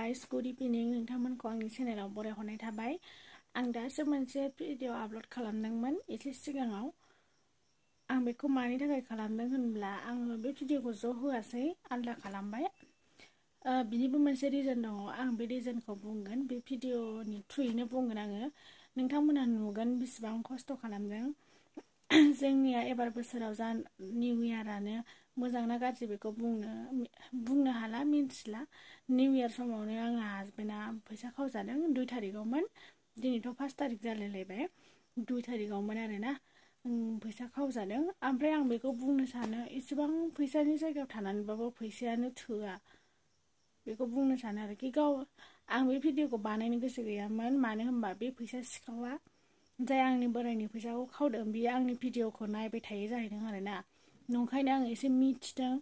Guys good इभिनिं नोंथांमोनखौ आंनि चेनेलाव बरायहरनाय थाबाय। आं दासो मोनसे भिडिअ आपल'ड खालामदोंमोन एसे सिगाङाव। आं बेखौ मानि थाखाय खालामदों होनब्ला आङो बे भिडिअखौ ज' होआसै, आलदा खालामबाय। बिनिबो मोनसे रिजन दङ। आं बे रिजनखौ बुंगोन, बे भिडिअनि थ्रुयैनो बुंगोन आङो। नोंथांमोनहा नुगोन बेसेबां खस्थ' खालामदों। जोंनिया एबार बोसोराव निउ इयारानो मोजां ना गाज्रि बेखौ बुंनो हाला, मिन्थिला। निउ इयार समावनो आंहा हासबेन्डआ फैसा खावजादों 2 तारिखआवमोन। दिनैथ' 5 तारिख जालायलायबाय। 2 तारिखआवमोन आरोना फैसा खावजादों। ओमफ्राय आं बेखौ बुंनो सानो, इसेबां फैसानि जायगायाव थानानैबाबो फैसायानो थोआ। बेखौ बुंनो सानो आरोखि आं बे भिडिअखौ बानायनो गोसो गैयामोन। मानो होनबा बे फैसा सिखावा जाय आंनि बोरायनि फैसाखौ खावदों, बियो आंनि भिडिअखौ नायबाय थायो जाहैदों आरोना। नंखायनो आं एसे मिथिदों।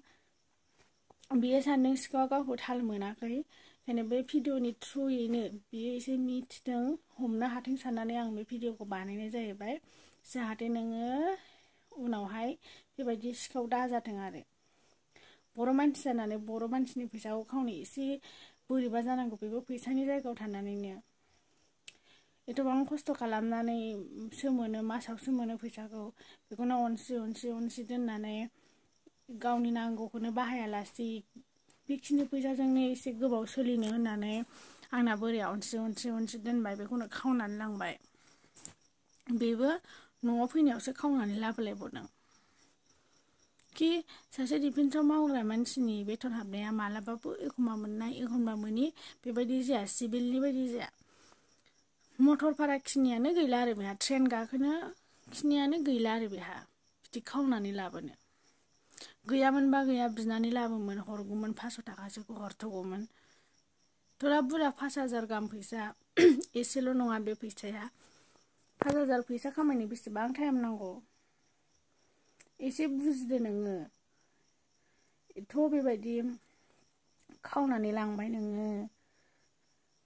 बियो सानदों सिखावा गावखौ थाल मोनाखै, ओंखायनो बे भिडिअनि थ्रुयैनो बियो एसे मिथिदों, हमनो हाथों साननानै आं बे भिडिअखौ बानायनाय जाहैबाय। जाहाथे नोङो उनावहाय बेबायदि सिखाव दाजाथों आरो। बर' मानसि जानानै बर' मानसिनि फैसाखौ खावनो एसे बोरैबा जानांगौ, बेबो फैसानि जायगायाव थानानैनो। एथबां खस्थ' खालामनानैसो मोनो, मासावसो मोनो फैसाखौ। बेखौनो अनसि दोननानै गावनि नांगौखौनो बाहायालासे बेखिनि फैसाजोंनो एसे गोबाव सोलिनो होननानै आंना बोराया अनसि दोनबाय, बेखौनो खावनानै लांबाय। बेबो न'आव फैनायावसो खावनानै लाबोलायबावदों। कि सासे डिफेन्सआव मावग्रा मानसिनि बेथन हाबनाया मालाबाबो एखमबा मोननाय एखमबा मोनि बेबायदि जाया, सिभिलनि बायदि जाया। मटर भारा खिनियानो गैला आरो बेहा, ट्रेन गाखोनो खिनियानो गैला आरो बेहा बिदि खावनानै लाबोनो। गैयामोनबा गैया बिनानै लाबोमोन, हरगौमोन, 500 थाखासोखौ हरथ'गौमोन। थोरा बुरजा 5000 गाहाम फैसा, एसेल' नङा बे फैसाया। 5000 फैसा खामायनो बेसेबां टाइम नांगौ एसे बुजिदो नोङो। बेबायदि खावनानै लांबाय नोङो।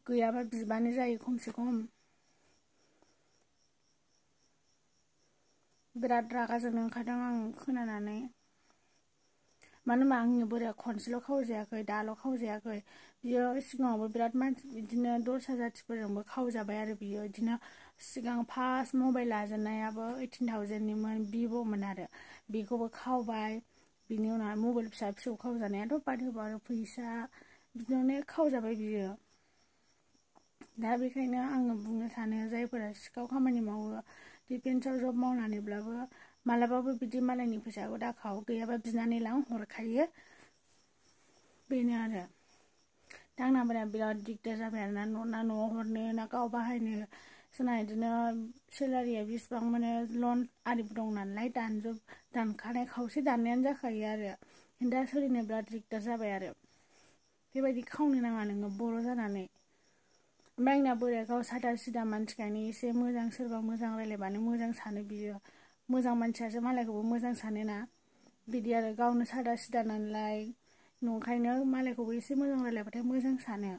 गैयाबा बिबानो जायो खमसे खम। बिराद रागा जोंनो ओंखारदों आं खोनानानै। मानो होनबा आंनि बोराया खनसेल' खावजायाखै, दाल' खावजायाखै। बियो सिगाङावबो बिराद मानसि बिदिनो दस्रा जाथिफोरजोंबो खावजाबाय आरो बियो बिदिनो। सिगां फार्स्ट मबाइल लाजेननायाबो 18,000निमोन, भिभ'मोन आरो। बेखौबो खावबाय। बिनि उनाव मबाइल फिसा फिसौ खावजानायाथ' बाद होबाव आरो फैसा बिदिनो खावजाबाय बियो। दा बेखायनो आङो बुंनो सानो, जायफोरा सिखाव खामानि मावो, डिफेन्सआव जब मावनानैब्लाबो मालाबाबो बिदि मालायनि फैसाखौ दाखाव। गैयाबा बिनानै लां, हरखायो। बेनो आरो। दा आंना बोराया बिराद दिगदार जाबाय आरोना, ना न'आव हरनो ना गाव बाहायनो। जोंना बिदिनो सेलारिया बेसेबां मोनो, लन आरिबो दं नालाय दानखानाय, खावसे दाननायानो जाखायो आरो। दा सोलिनो बिराद दिगदार जाबाय आरो। बेबायदि खावनो नाङा नोङो बर' जानानै। ओमफ्राय आंना बोराया गाव सादा सिदा मानसिखायनो एसे मोजां, सोरबा मोजां रायलायबानो मोजां सानो बियो। मोजां मानसियासो मालायखौबो मोजां सानोना, बिदि आरो। गावनो सादा सिदा नालाय, नंखायनो मालायखौबो एसे मोजां रायलायबाथाय मोजां सानो।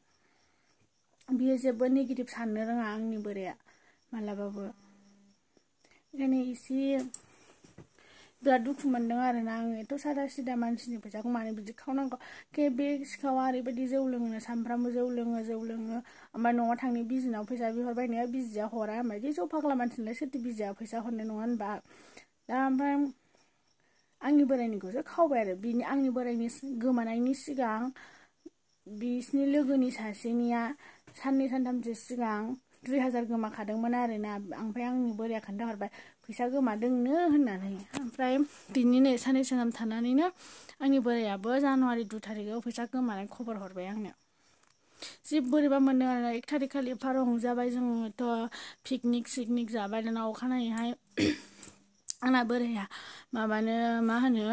बियो जेबो नेगेटिभ साननो रोङा आंनि बोराया मालाबाबो। ओंखायनो एसे बिराद दुखु मोनदों आरोना आङो। एथ' सादा सिदा मानसिनि फैसाखौ मानो बिदि खावनांगौ। बे सिखावा ओरैबायदि जौ लोङो, सानफ्रामबो जौ लोङो। ओमफ्राय न'आव थांनो बिजिनाव फैसा बिहरबायनो, बिजिया हरा। ओमफ्राय जौ फाग्ला मानसिनालाय सोरथो बिजिया फैसा हरनो, नङा होनबा। दा ओमफ्राय आंनि बोरायनिखौसो खावबाय आरो। आंनि बोरायनि गोमानायनि सिगां बिसिनि लोगोनि सासेनिया साननै सानथामसो सिगां 2000 गोमाखादोंमोन आरोना। ओमफ्राय आंनि बोराया खोन्थाहरबाय फैसा गोमादोंनो होननानै। ओमफ्राय बिनिनो साननै सानथाम थानानैनो आंनि बोरायाबो जानुवारि 2 तारिखआव फैसा गोमानाय खबर हरबाय आंनो। जि बोरैबा मोनदों आरोना। 1 तारिख खालि एफा रंजाबाय जोङोथ', पिकनिक जाबाय। दाना अखानायैहाय आंना बोराया माबानो मा होनो,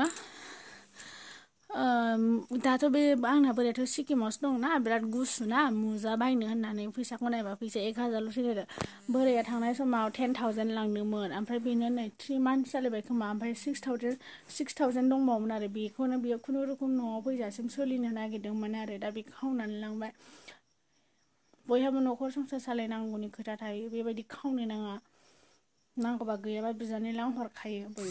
दाथ' बे आंना बोरायाथ' सिक्किमावसो दंना, बिराद गुसुना, मुजा बायनो होननानै फैसाखौ नायबा फैसाया 1000ल'सै आरो। बोराया थांनाय समाव 10,000 लांदोंमोन। ओमफ्राय बेनो नै 3 मान्थ्स जालायबाय खोमा। ओमफ्राय 6,000 दंबावोमोन आरो। बेखौनो बियो खुनुरुखुम न'आव फैजासिम सोलिनो नागिरदोंमोन आरो। दा बेखौ खावनानै लांबाय। बयहाबो न'खर संसार सालायनांगौनि खोथा थायो, बेबायदि खावनो नाङा। नांगौबा गैयाबा बिनानै लां, हरखायो बयबो।